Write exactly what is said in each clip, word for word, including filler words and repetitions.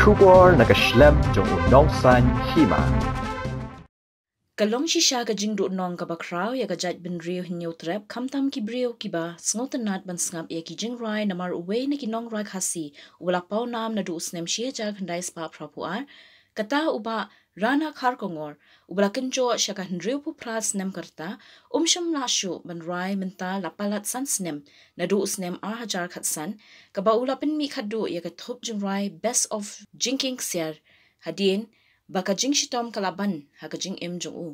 Khubor na ka shlem jong u Nongsaiñ Hima. Ka long shisha ka jingduhnong kaba khraw ïa ka jaitbynriew Hynñiewtrep, khamtam ki briew kiba sngewtynnat ban sngap ïa ki jingrwai namar uwei na ki nongrwai Khasi uba la paw nam naduh u snem shi hajar khyndai spah phra phew ar, kata u Bah Rana Kharkongor, uba la kynjoh sha ka hynriew phew phra snem ka rta, um shym lah shuh ban rwai mynta la palat san snem, naduh u snem ar hajar khatsan, kaba u la pynmih khadduh ïa ka thup jingrwai Best of Jingkieng Ksiar, hadien ba ka jingshitom ka la ban ha ka jingim jong u.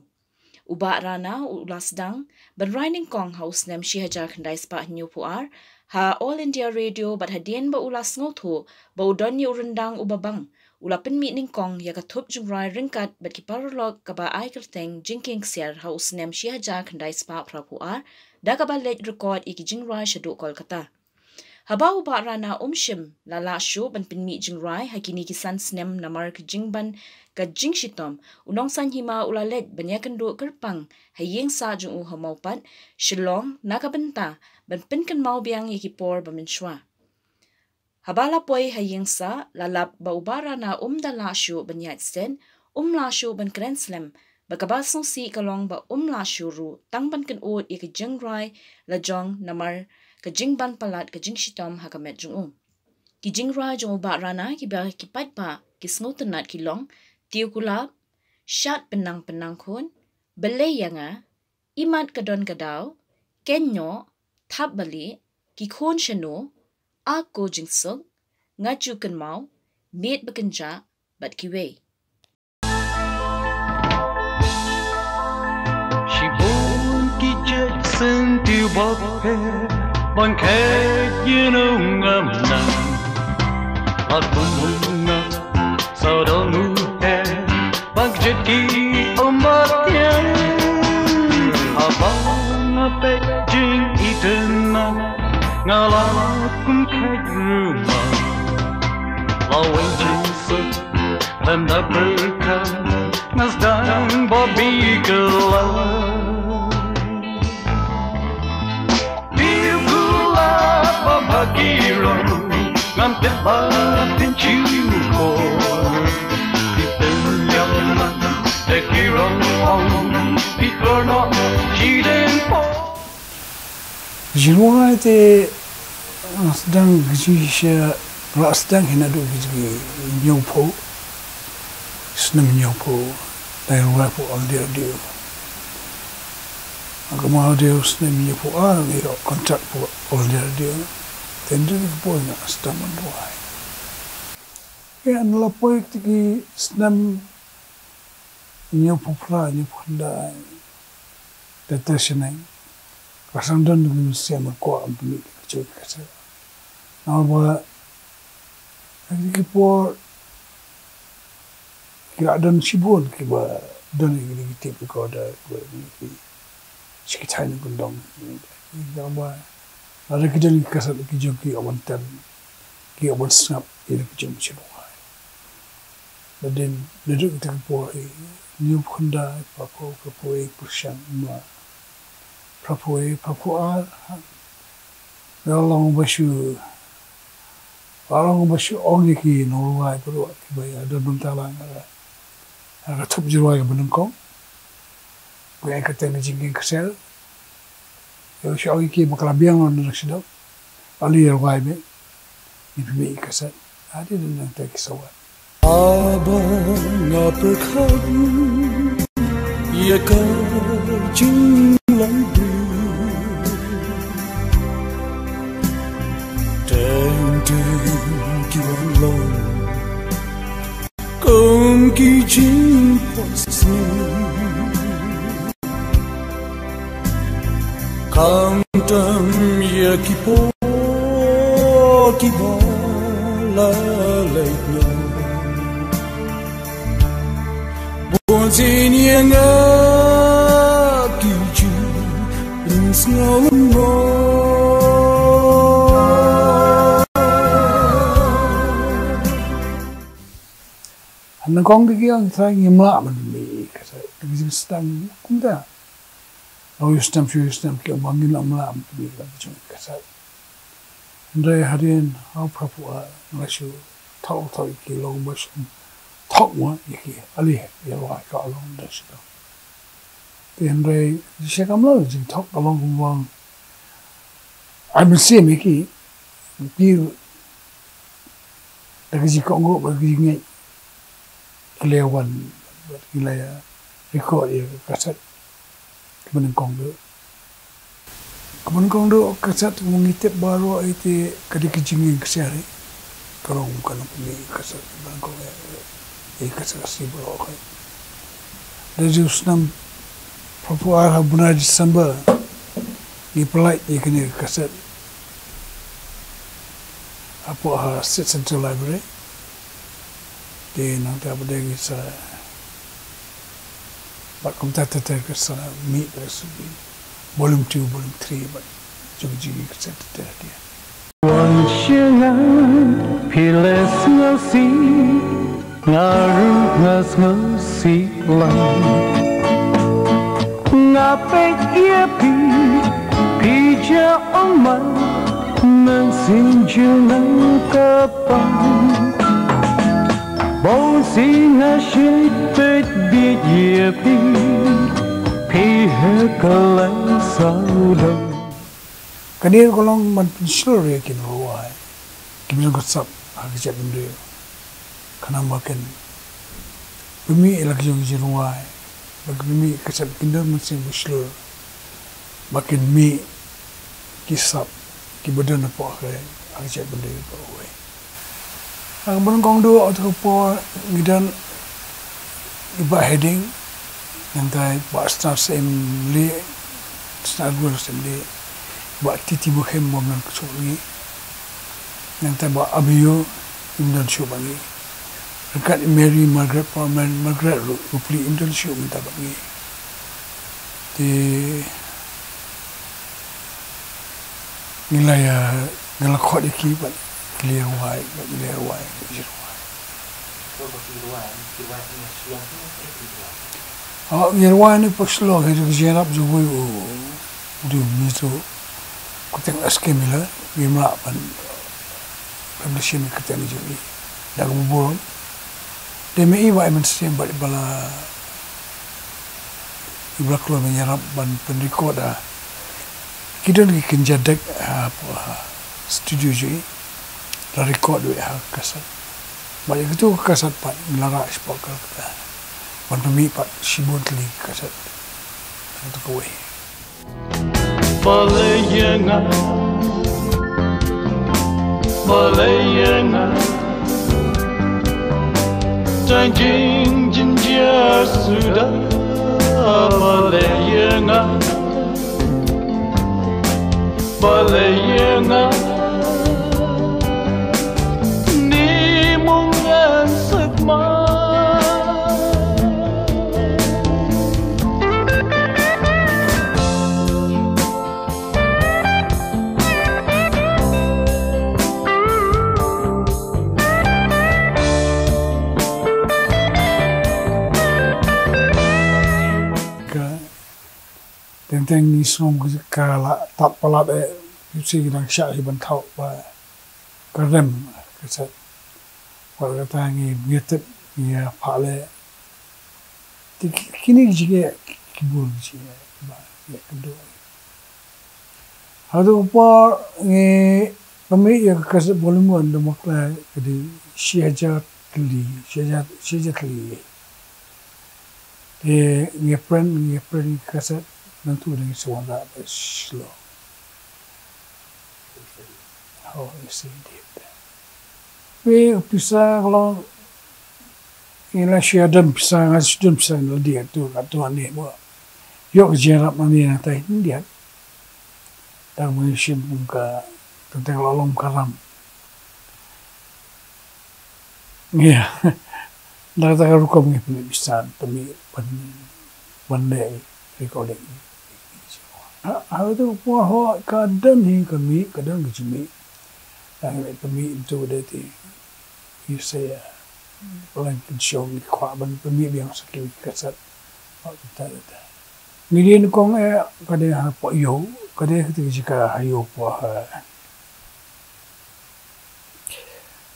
U Bah Rana u la sdang ban rwai nyngkong ha u snem shi hajar khyndai spah hynñiew phew ar ha All India Radio, bad hadien ba u la sngewthuh ba u don ïa u ryndang uba bang, u la pynmih nyngkong ïa ka thup jingrwai ryngkat bad ki paralok kaba ai kyrteng Jingkieng Ksiar ha u snem shi hajar khyndai spah phra phew ar, da kaba leit record ïa ki jingrwai shaduh Kolkata. Haba u Bah Rana um shym la lah shuh ban pynmih jingrwai ha kine ki san snem namar ka jingban ka jingshitom, u Nongsaiñ Hima u la leit ban ïakynduh kyrpang ha ïing sah jong u ha Mawpat, Shillong, na ka bynta ban pynkynmaw biang ïa ki por ba mynshuwa. Haba la poi ha ïing sah, la lap ba u Bah Rana um da lah shuh ban ïaid stet, um lah shuh ban kren slem, bad kaba sngewsih ka long ba um lah shuh ruh tang ban kynud ïa ka jingrwai lajong namar ka jingban palat ka jingshitom ha ka met jong u. Ki jingrwai jong u Bah Rana kiba ki paidbah ki sngewtynnat ki long Tiew Kulab, Shad Pynang Pynang Khun, Balei Ïa Nga, Imat Ka Don Ka Daw, Kynnoh, Thap Bali, Ki Khun Shano, Ak Ko Jingsuk, Nga Ju Kynmaw, Miet Ba Kynjah, bad kiwei. Shibun ki jait syntiew bapher ban kheit ïa u ngam nang. Bad bun nga sa dang u her bad jait ki ummat ïa. Haba nga peit jingïeit na nga la kum kheit ruma. Lawei jingsuk lem da berkat nga sdang ba bikylla. Tiew Kulab ba bha ki rong ngam tip ba tin tiew ko. Ki tyn ïam na te ki rong ong ki kor no ki deng po. Jingrwai te, ah, sdang ki jingshisha, la sdang hi naduh ki jingïoh pho, snem ïoh pho, dei rwai pho All India Radio. Nga kynmaw dei snem ïoh pho ar, nga ïoh contract pho All India Radio. Te dei ki por nga sdang ban rwai. Ïa, nga la poi te ki snem ïoh pho phra, ïoh pho khyndai. Te te shnong. Ka sdang don ki mynsiem ko am pynmih ki jong ki kaset. Namar ba ha ki por ki la don shibun kiba don ki, ki tape recorder, kiba ki, ki, ki thaiñ kyndong. Namar ba lada ki don ki kaset ki jong ki, ïoh ban tem, ki ïoh ban sngap ïa ki jong ki jingrwai. Hadien, naduh kita ki por hi, hynñiew phew khyndai, phra phew, phra phew wei, pyrshang, ma, phra phew wei, phra phew ar, ha. Nga long ba shu, nga long ba shu ong ïa ki nongrwai baroh kiba ïa don bynta lang ha ka thup jingrwai kaba nyngkong. Nga ïa ka kyrteng Jingkieng Ksiar. Ïa shu ong ïa ki ba ka la biang noh na ka sdang. Ba la ïa rwai beit. Ngi pynmih ïa ka kaset. Hadien nangta ki sawat. Haba nga pyrkhat ïa ka jinglong briew, teng teng ki wan long kum ki jingphohsniew. Khamtam ïa ki por kiba la leit noh, bunsien ïa nga ki jingpynsngew lyngngoh. Nyngkong ki ong trai ngim lah ban pynmih ka, ka jingsdang kumta. Ïa u snem, ïa u snem ki ong ba ngim lah ban pynmih ka jong ka. Hynrei hadien ha u phra phew ar nga la shu Thok thok ïa ki long ba shu thok mo ïa ki, ale ïa rwai ka long da shu. Te hynrei shisha kam long jingthok ka long kumwang. Ai mynsiem ïa ki, ki da ka jingkohnguh bad ka jingngeit ki la wan bad ki la ïa record ïa ka kaset. Ka Banyngkong Duh. Ka Banyngkong Duh ka kaset, kumba ngi tip baroh, ïa te ka dei ka jingïeng ksiar hi. Ka long ka long ka kaset ka Banyngkong, ïa ka kaset ka Sibro ka. Da ju snem phraphew ar ha u bnai December ngi pynlait ïa kane ka kaset hapoh ha State Central Library. Te nangta pat de ngi sa bad kumta ter ter ka sa mih, ka sa mih volume two, volume three bad jong jong ka sa ter ter dia. Wan sha nga phi leh sngewsih, nga ruh nga sngewsih lang. Nga peit ïa phi, phi ja ong ma, mynsiem jong nga ka pang. Bun sien nga shait peit bieit ïa phi, phi ha ka laiñ sawdong. Kane ka long ban pynshlur ïa ki nongrwai, ki nongkynsan ha ka jaitbynriew. Khnang ba kin pynmih ïa la ki jong ki jingrwai, ba kin pynmih ka jaitbynriew mynsiem ba shlur, ba kin mih ki sap kiba don hapoh ka jaitbynriew kawei. Ha ka Banyngkong Duh, ha kata ka por ngi don i Bah Heading, nangta i Bah Snar Syiemlieh, Snar Gur Syiemlieh, Bah T T Mukhem, bym don shuh ngi. Nangta Bah Abiyo, im don shuh bad ngi. Ryngkat i Mary Margaret Paul, Mary Margaret ruh, Rupli, im don shuh mynta bad ngi. Te ngi la ïa, ngi la khot ïa ki bad ki la rwai, bad ki la rwai, bad ki la rwai. Oh, ngi rwai ne pa Shillong, ha ka jingïarap jong uwei u, u dei u Mizo, u kyrteng S K Miller, ngim lah ban, ban shim ïa ka kyrteng jong i da kaba burom. Te ma i ba ai mynsiem bad i ba la, i ba la kloi ban ïarap ban pynrecord da ki don ki kynja deck ha, ha studio jong i, la record wei ha ka kaset. Bad ïa katu ka kaset pat ngi la rah shapoh Kolkata ban pynmih pat shibun tylli ki kaset. Katu kawei. Balei ïa nga, balei ïa nga, tang jingjynjar suda. Balei ïa nga, balei ïa nga, ni mung ngan suk ma. Ka teng teng ngi sngew ka la tap palat eh, phi sngewthuh ki dang shah hi ban thaw ba ka rem ka set. Wat kata ngi, ngi tip ngi ïa phah leh. Te ki, kine ki jingeh ki bun ki jingeh kiba ngi ïa kynduh. Ha katu ka por ngi pynmih ïa ka kaset volume one da ma khlaiñ ka dei shi hajar tylli, shi hajar, shi hajar tylli. Te ngi print, ngi print ka kaset nangtu da ngi sa wanrah bad Shillong. Ho, ïa shi dei. Phi, pisa ka long, ngi la shu ïa don pisa, nga shu don pisa na lade tu, ka tu ani mo. Ïoh ka jingïarap na ni na tai India. Tang ma ngi shim kum ka, tang tang la long ka ram. Ngi, da kata ka rukom ngi pynmih pisa, pynmih, pyn, pynleh recording. Ha, ha katu ka por ho ka don hi ka mih, ka don ka jingmih. Tang ngi pynmih tu da te. Ngi sa ïa, pynlong pynshong, ngi kwah ban pynmih biang sa ki kaset. Ho, kata kata. Ngi dei nyngkong eh, ka dei hapoh Ïew, ka dei kata ka jaka ha Ïew poh ha.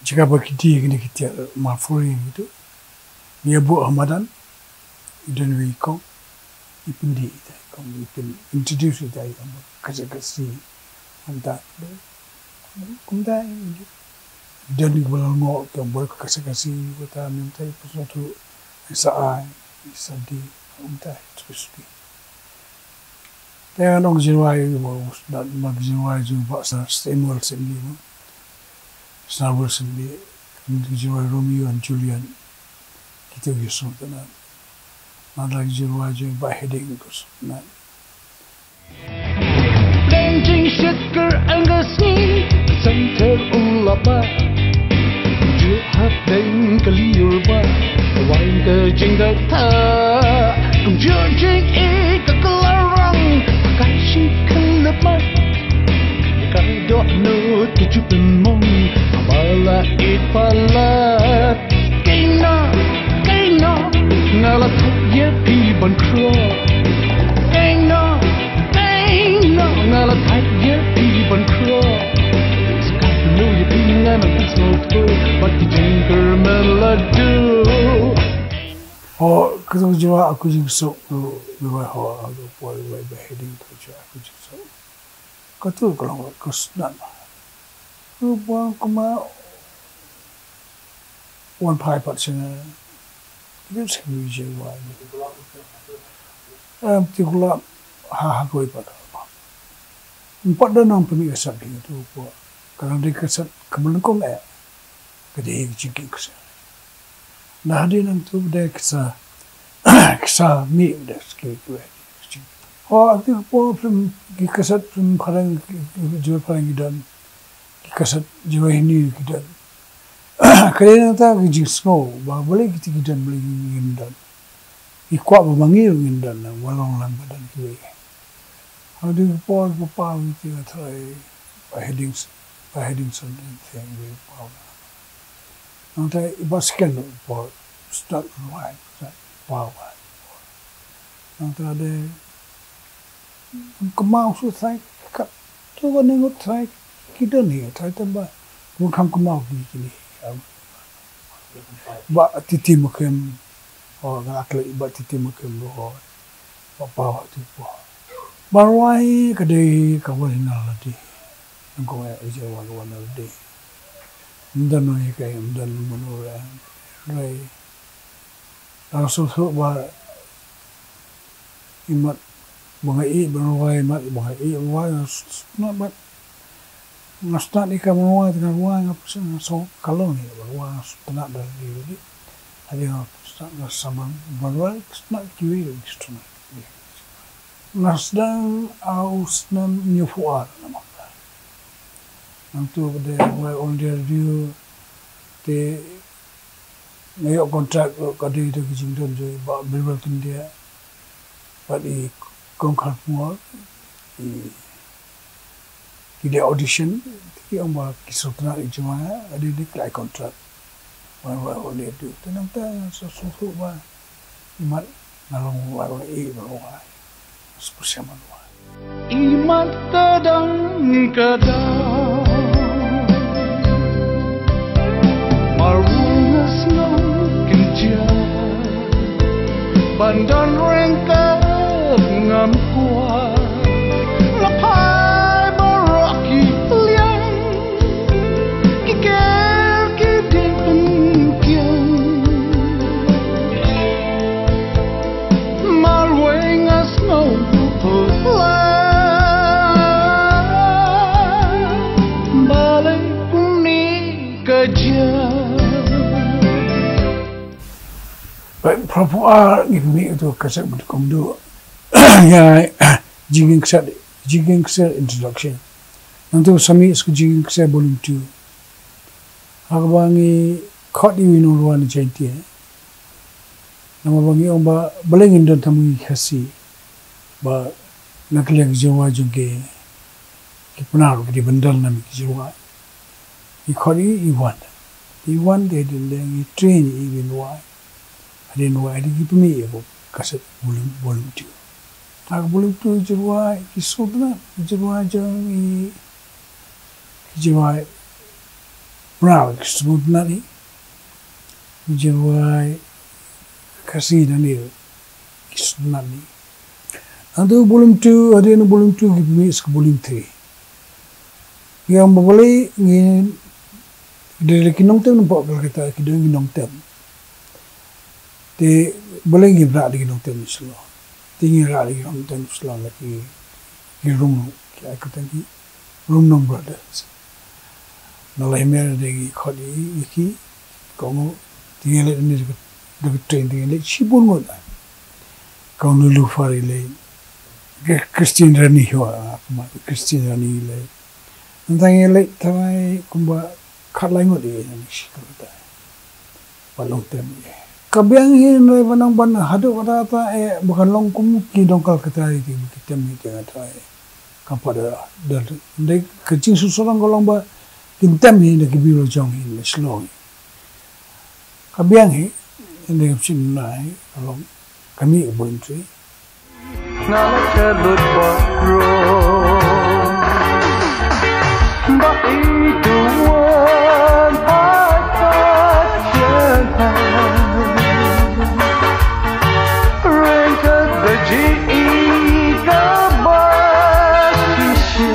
Jaka ba ki die kine ki tiar Marfori ngi tu. Ngi ïa buh ha madan. I don iwei i kong. I pyndie ita i kong, i pyn introduce ita i kong. Ka sa ka si. Kumta. Kumta i don i ba la ngoh ki ong bor ka sa ka si. Kumta mynta i pynshong tu. I sa ai. I sa die. Kumta i tu i sa die. Te ngan ong jingrwai mo, sdang ma jingrwai jong Bah Sir Samuel Sydney mo. Samuel Sydney, jingrwai Romeo and Juliet. Kita ki song tena. Ngan la jingrwai jong Bah Heading ko song tena. Deng jing shit ker ang ka sngi, center u laba. Ju hap deng ka liur ba, wang ka jing da tha. Kum ju jing e ka kalarang, ka shi kan lepas. Ka dok nut ka ju pynmong, bala e palat. Kaei na, kaei na, nga la thait ïa phi ban khroh. Kaei na, kaei na, nga la thait ïa phi ban khroh. Skat lu ïa phi nga nang phi sngewthuh, bad ki jingkyrmen la duh. Oh, ka tu jua aku jingsuk tu, biwai ho, aku poi biwai beheading tu jua aku jingsuk. Ka tu ka long ka snan. Ka buang kuma wan phai pat sha nga. Ki dei sha ngi je wan. Em, ti kula ha ha koi pat. Em, pat da nang pynmih ka sat ki tu ko. Ka nang dei ka sat ka mlengkong eh. Ka dei ka jingkit ka sat. Na hadien nangtu ba dei ka sa, ka sa mih ba dei ki, ki, ki. Ho, ati ka por film, ki kaset film phareng, ki, ki, jor phareng ki don. Ki kaset jor Hindi ki don. Ka dei nangta ka jingsngew, ba balei kiti ki don, balei ki ngim don. Ki kwah ba ma ngi ruh ngin don, na, wa long lang ba don kiwei. Hadien ka por, ka por, kiti nga tharai, ba heading, ba heading son, thing, wei, pa, Nangta i ba second u por start rwai, start power. Nangta de kynmaw shu tharai kat tu ka ning u tharai ki don hi tharai tang ba kum kham kynmaw ki kine. Ba titi makem, o nga akle ba titi makem ro, ba power tu power. Ba rwai ka dei ka wan na lade. Nang ko e je wa wa na de. Mdan no ye kai mdan mano re. Re. Nang so so ba imat ba nga i ba rwai imat ba nga i rwai na sna ba nga sna ni ka rwai nga rwai nga pisa nga so kalong ni ba rwai nga sna da di di. Ade nga sna nga saman ba rwai sna kiwi di sna. Nga sdang, ah, u snem hynñiewphew ar namar. Nangtu ba dei wai all India radio te nga ïoh contract ruh ka dei da ki jingdon jong i Bah Bilwal Tyndia bad i Kong Kharpungor, i ki dei audition, ki ong ba ki sngewtynnat ïa ka jingwan, ka dei dei ki la ai contract. Wan wan wan dei tu. Te nangta nga sngewthuh ba imat nga long wan wan i ba long wan. Spesial man wan. Imat ka dang ka dang. Mar wan nga sngew kynja. Ban don ryngkat ngam kwah. Nga phai baroh ki liang. Ki ker ki dei pynkiang. Marwei nga sngew pynlong. Balei kumne ka jia. Ba, phra phew ar ngi pynmih ïa uto ka kaset ba nyngkong duh. Ïa, Jingïeng Kset, Jingïeng Kset introduction. Nangta sa mih sa ka Jingïeng Kset volume two. Ha kaba ngi khot ïa u nongrwai na Jaiñtia. Namar ba ngi ong ba balei ngin don tang ma ngi ki Khasi. Ba na ka liang ka jingrwai jong ki, ki Pnar ki dei ban don na ki jingrwai. Ngi khot ïa i wan. I wan te hadien de ngi train ïa i ban rwai. Hadien rwai hadien ki pynmih ïa ka kaset volume, volume two. Ha ka volume two ki jingrwai ki sngewtynnat, ki jingrwai jong i, ki jingrwai Mraw ki sngewtynnat hi. Ki jingrwai Khasi nangne ki sngewtynnat hi. Hangto volume two, hadien volume two ki pynmih sa ka volume three. Ki ong ba balei ngi, ki dei ki nongtem na pdeng Kolkata, ki dei ki nongtem. Te balei ngi rah da ki nongtem Shillong. Te ngi rah da ki nongtem Shillong la ki, ki Rung, ki ai kyrteng ki Rungnong Brothers. Na la mer de ngi khot ïa ki, kong, te ngi leit ni da ka, da ka train, te ngi leit shibun ngut. Kong Niloufar i leit, Christine Rani, hi wa, kumba Christine Rani i leit. Nangta ngi leit tharai kumba khatlai ngut ïa ngi shi kyrta. Ba long tem ïa. Ka biang hi nai ba nang ban haduh kata ta eh ba kan long kum ki dong Kolkata ïa ki, ki tem ïa ki nga tharai. Ka pada da, da, da ka jingsngewsarong ka long ba kin tem hi da ki briew la jong hi na Shillong hi. Ka biang hi, ynda ka pynshim na hi, ka long ka mih ka voluntary. Nga la ka lut ba ro. Ba i tu wan ha ka chiang ha. Ren ka da ji i ka ba ki shi.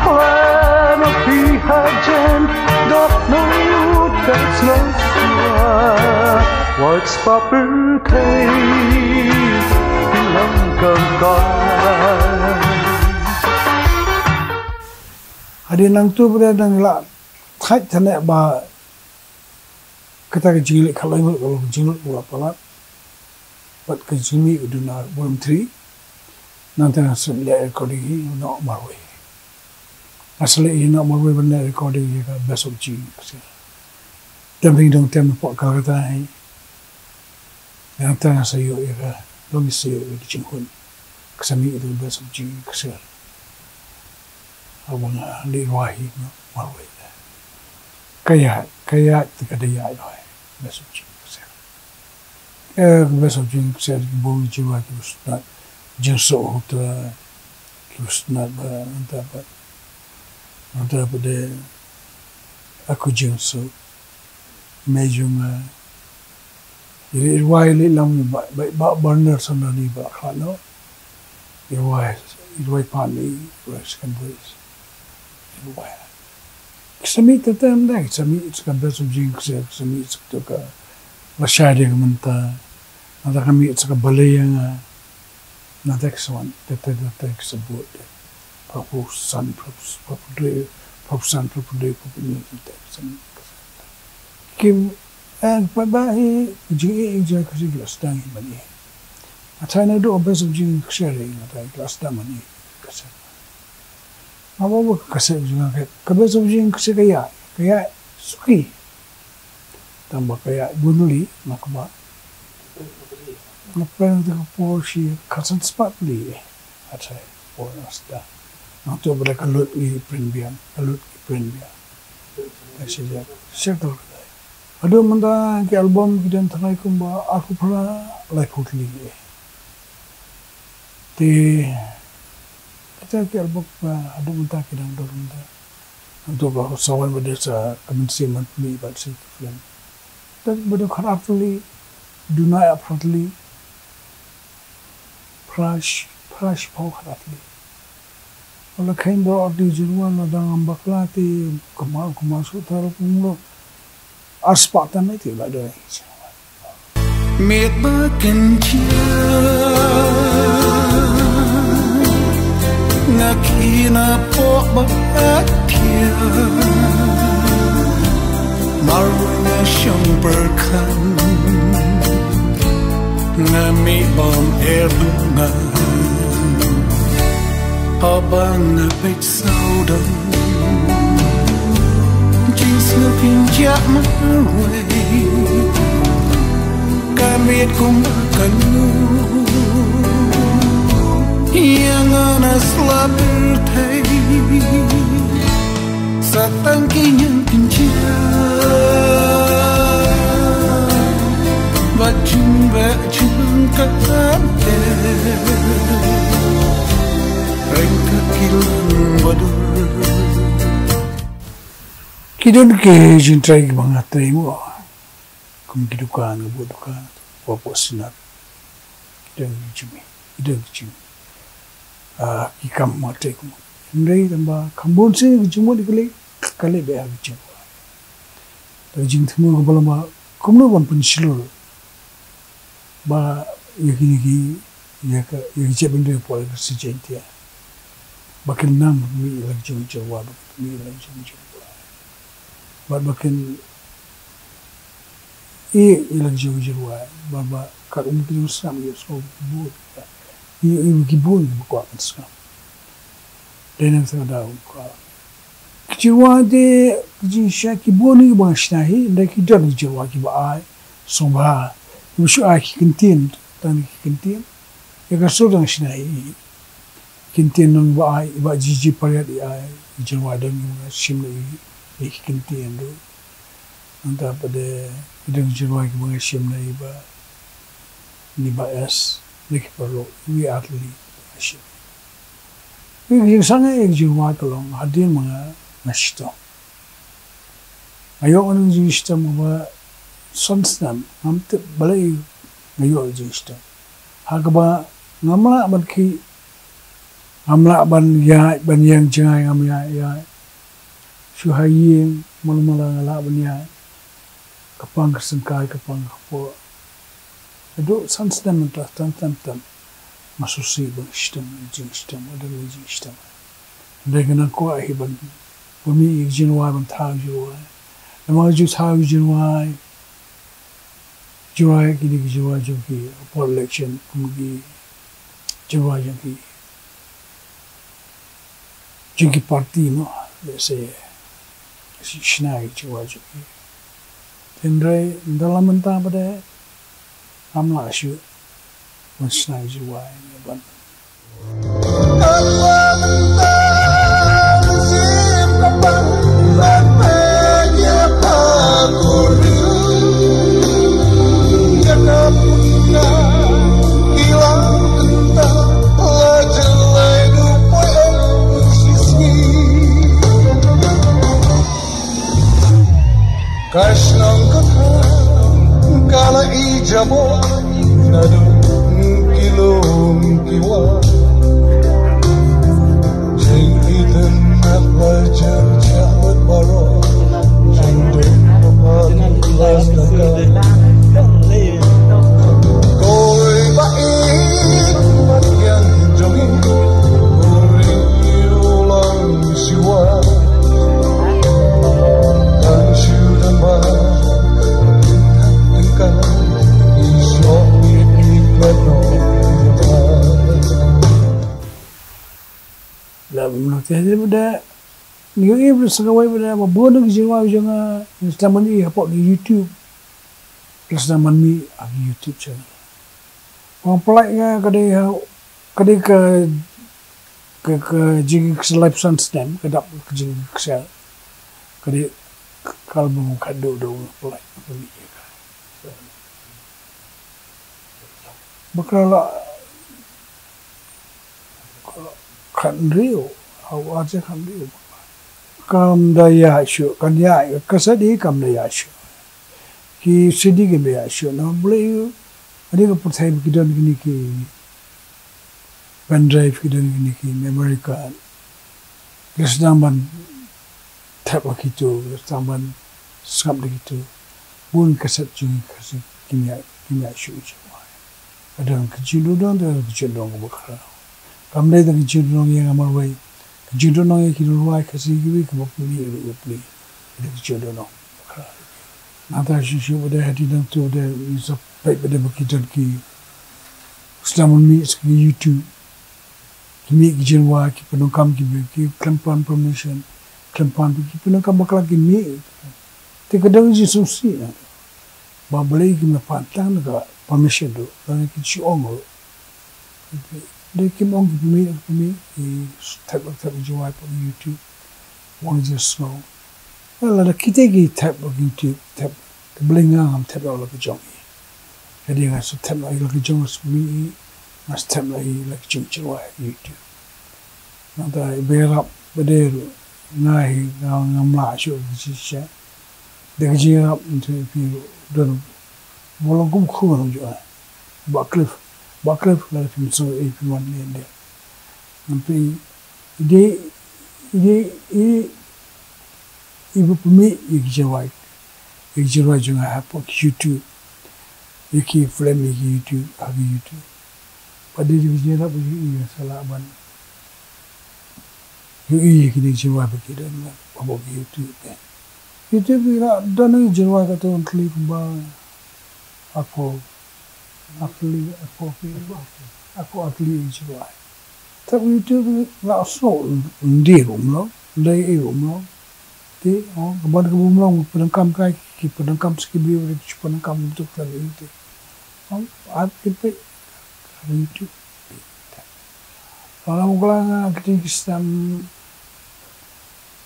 Plan of the hajj and dot no that's no sure. What's proper case? Bilang kangkar. Hadien nangtu ba dang la thait tane ba kata ka jingleh khalai ngut ka long jinglut ba la palat. Bad ka jingmih ka duna volume three. Nangta nga sa leh recording hi noh marwei. Nga sa leh hi noh marwei ban leh recording ïa ka Best of Jingïaid Ksiar. Tem ding dong tem pok ka kata hi. Nangta nga sa ïoh ïa ka, dong sa ïoh ïa ka jinghun. Ka sa mih ïa ka Best of Jingïaid Ksiar. Haba nga leh rwai hi noh marwei. Ka ïaid, ka ïaid te ka da ïaid rwai. Best of Jingïaid Ksiar. Eh, Best of Jingïaid Ksiar ki bun ki jingrwai ki ba sngewtynnat. Jingsuk Hutrai ki ba sngewtynnat ba nangta ba. Nangta ba de Aku Jingsuk. Mei jong nga. Ïa i rwai leh lam ba, ba, ba Bernard Sandani ba khlad noh. I rwai, i rwai Pani, i rwai Second Voice. I rwai. Ki sa mih te te ym dei, ki sa mih sa ka Best of Jingïaid Ksiar, ki sa mih sa ka lashai de ka mynta. Nangta ka mih sa ka balei ïa nga. Nangta ki sa wan te te te te ki sa bud de. Phra phew san, phra phew, phra phew dwei, phra phew san, phra phew dwei, phra phew hynñiew, nangta ki sa mih. Kim, eh, pat ba hi jingïeit jong ka jingïeit la sdang hi mane. Nga tharai naduh Best of Jingïaid Ksiar nga tharai la sdang mane. Ka sdang. Nga ba ba ka sdang jong nga ka, ka Best of Jingïaid Ksiar ka ïaid, ka ïaid suki. Tang ba ka ïaid bun li, nga kaba. Nga pynlong te ka por shi khatsan spah li. Nga tharai por nga sdang. Nangta ba da ka lut ngi print biang, ka lut ngi print biang. Ka shi ja, shi ka lut. Haduh mynta ki album ki don tharai kumba arphew phra laiphew tylli. Te kita ki album ba haduh mynta ki dang don mynta. Nangta ba sa wan ba dei sa ka mynsiem ban pynmih bad sa ki film. Te ba dei khatar tylli, duna ïa phra tylli. Phra sh-, phra shiphew khatar tylli. Wala kheiñ baroh artist jong ngi la dang ym bakla te kumar kumar shu tharai kumno. Ar spah tam te la dei. Miet ba kynjah nga khie na pok ba khie. Marwei nga shong pyrkhat. Nga mih bam er bnga. Haba nga peit sawdong. Jingsngewthuh kynjah marwei. Ka miet kumba ka nu. Ïa nga na slap pyrthei. Sa tang ki ñiang kynjah. Ba jing ba jing ka te. Reng ka kilang ba dur. Ki don ki jingtrei kiba nga trei mo. Kum ki dukan, ki bud dukan, hapoh Synod. Ki don ki jing, ki don ki jing, ah, ki kam ma trei kum. Hynrei tang ba kham bun sien ki jingmut ki leh, ka leh beit ha ki jingmut. Ka jingthmu kaba lama kumno ban pynshlur ba ïa kine ki, ïa ka, ïa ki jaitbynriew hapoh ka Ri Jaiñtia ba kin nang mih ïa la ka jong ka jingrwai, ba kin mih ïa la ka jong ka jingrwai, bad ba kin ïeh ïa la ka jong ka jingrwai, bad ba kat um ki jingsngap ïa sngewbha ki bun, ïa, ïa ki bun kiba kwah ban sngap. Dei na kata ka daw ka, ki jingrwai te, ki jingshai ki bun kiba nga shna hi, hynrei ki don ki jingrwai kiba ai sngewbha, kiba shu ai ki kyntien, tang ki kyntien. Ïa ka sur dang shna hi, kyntien nong ba ai, i Bah G G Pariat i ai, i jingrwai don i ba nga shim na i, i kyntien ruh. Nangta pat de, i don i jingrwai kiba nga shim na i Bah, na i Bah S, na ki paralok, i ar tylli ba nga shim. I jingsngew i jingrwai ka long, hadien ba nga, nga shitom. Nga ïoh ïa ka jingshitom kaba san snem, ngam tip balei nga ïoh ïa ka jingshitom. Ha kaba ngam lah ban khih, ngam lah ban ïaid, ban ïeng jngai ngam ïaid, ïaid. Shu ha ïing, malu mala nga lah ban ïaid. Ka pang ka syngkai, ka pang ka kpoh. Haduh san snem mynta, san snem tam. Nga sngewsih ba nga shitom, jingshitom, nga don jingshitom. Hynrei nga nang kwah hi ban, ban mih ïa ka jingrwai, ban thaw ïa ka jingrwai. Namar ka jingthaw ïa ka jingrwai, jingrwai kine ki jingrwai jong ki, hapoh election, kum ki jingrwai jong ki, jong ki party mo, let's say, shi-, shna ki jingrwai jong ki. Hynrei ynda la mynta pat de, ngam lah shuh ban shna ki jingrwai, ban Ka shnong ka thaw ka la ïa jabor naduh ki lum ki war. Jingïeit na la jur jahbet baroh. Jingdon ba la sdang ka. Kawei ba ïeit ba ïeng jong ngi. Uri u long La mano te de ba da ngi ïohi ba sa kawei ba da ba bun ki jingrwai jong nga, ngi sdang ban ïohi hapoh ki YouTube. Ngi sdang ban mih ha ki YouTube channel. Wan pynlait nga ka dei ha, ka dei ka, ka, ka jingkyrsiang laiphew san snem, ka dap ka jingkyrsiang. Ka dei ka album khatduh duh nga pynlait, nga pynlait ïa ka. Bakla la khathynriew, haw ar hajar khathynriew. Kam da ïaid shuh, kan ïaid, ka kaset hi kam da ïaid shuh. Ki C D kim da ïaid shuh, namar balei ïoh, hadien ka pyrthei ba ki don kine ki pendrive, ki don kine ki memory card. Ki sdang ban thep ha kito, ki sdang ban sngap da kito. Bun kaset jong ngi Khasi kim ïaid, kim ïaid shuh ïa u jingrwai. Ka don ka jingdon, ka don ka jingdon kaba khraw. Kam dei tang ka jingdon ïa nga marwei. Ka jingdon ïa ki nongrwai Khasi kiwei kiba pynmih ruh ïa phi. Ka don ka jingdon kaba khraw. Nangta shuh shuh ba dei hadien nangta ba dei ngi sa peit ba dei ba ki don ki sdang ban mih sha ki YouTube. Ki mih ki jingrwai, ki pyndonkam ki, ki khlem pan permission, khlem pan, ki pyndonkam bakla ki mih. Te ka dang jingsngewsih na ba balei kim pan tang na ka permission ruh, lane ki shu ong ruh. Dei kim ong ki pynmih, ki pynmih, ki thep, thep jingrwai hapoh YouTube. Wan jingsngew. Lada kita ki thep YouTube, thep, te balei nga ngam thep la ka jong i. Ka dei nga shu thep la i la ka jong nga shu mih i, nga shu thep la i la ka jong jingrwai YouTube. Nangta i ba ïarap ba dei ruh, Nga hi nga ngam lah shuh ki shisha. Da ka jingïarap ntu phi don. Ba long kum khun jong nga. Bah Cliff. Bah Cliff la phi mynsngew ei phi wan ne India. Ngan phi i dei i dei i i ba pynmih ïa ki jingrwai. Ïa ki jingrwai jong nga hapoh ki YouTube. Ïa ki film ïa ki YouTube ha ki YouTube. Ba dei ki jingïarap ïa ki ïa sa lah ban. Ïohi ïa kine ki jingrwai ba ki don hapoh ki YouTube te. YouTube ki la don ki jingrwai ka tu wan kli kumba arphew arphew arphew arphew arphew ki jingrwai. Te YouTube ki la snoh ndie ruh mlong, ndie ruh mlong. Te oh ka ban ka bun mlong pyndonkam kai ki pyndonkam sa ki briew ki pyndonkam tu ka YouTube. Oh ar ki peit ka YouTube. Lada u kla nga kti ki snem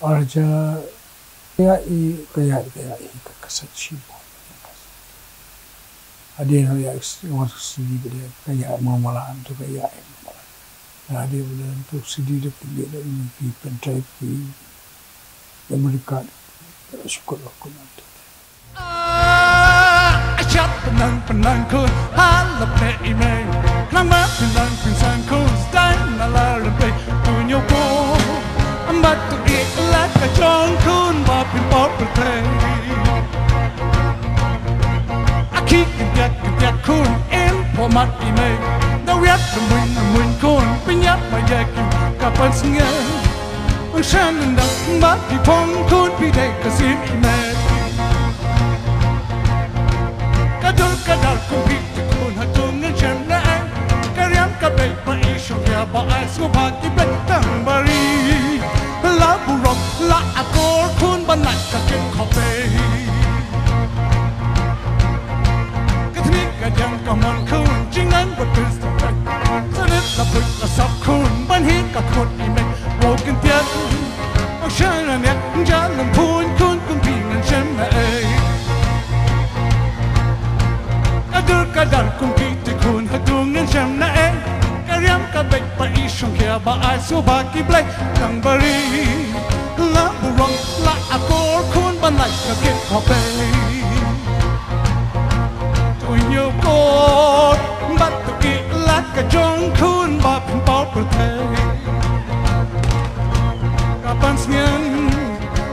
arja ka ïa i ka ïa ka ïa i ka kaset shibun. Hadien ka ïa i wan sidi ka ïa ka ïa mawala antu ka ïa i mawala. Hadien ka tu sidi da ki ïa da ki pen type ki Amerika. Shukor aku nanti. Ah, a shap penang penang khun, halap ne i mei. Klang ma penang penang khun, stai na la rempe, tu nyo ko. Ambat tu i la ka jong khun, ba pin pop pin play. A ki kin tiak kin tiak khun, in po mat i mei. Da wiat muin muin khun, pin yap ma ya kin ka pan sngen. Ong shen ndang ba ki phong khun pi dei ka sim i met. Ka dur ka dar kum pi ti khun ha tung ngan shen na ai. Ka riam ka beit ba i shong ya ba ai sngewbha ki beit tang bari. La burok la akor khun ban nai ka kit khop bei. Ka tnik ka diang ka mon khun jingngaiñ ba pynstep peit. Sa rit la put la sap khun ban hi ka khut i mei. Wow kin tiat. Ong shai la niak ja lam pun khun kum pi ngan shem na ei. Ka dur ka dar kum pi ti khun ha dung ngan shem na ei. Ka riam ka beit ba i shong khia ba ai sngewbha ki blei. Tang bari la burok la akor khun ban lai ka kit khop bei. Tu nyo kor bat tu i la ka jong khun ba pin pau pur thei. Ka pan sngem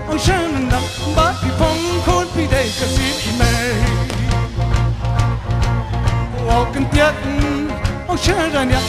ong shen ndang ba pi phong khun pi dei ka sim i mei. Wow kin tiat ong shen ran yak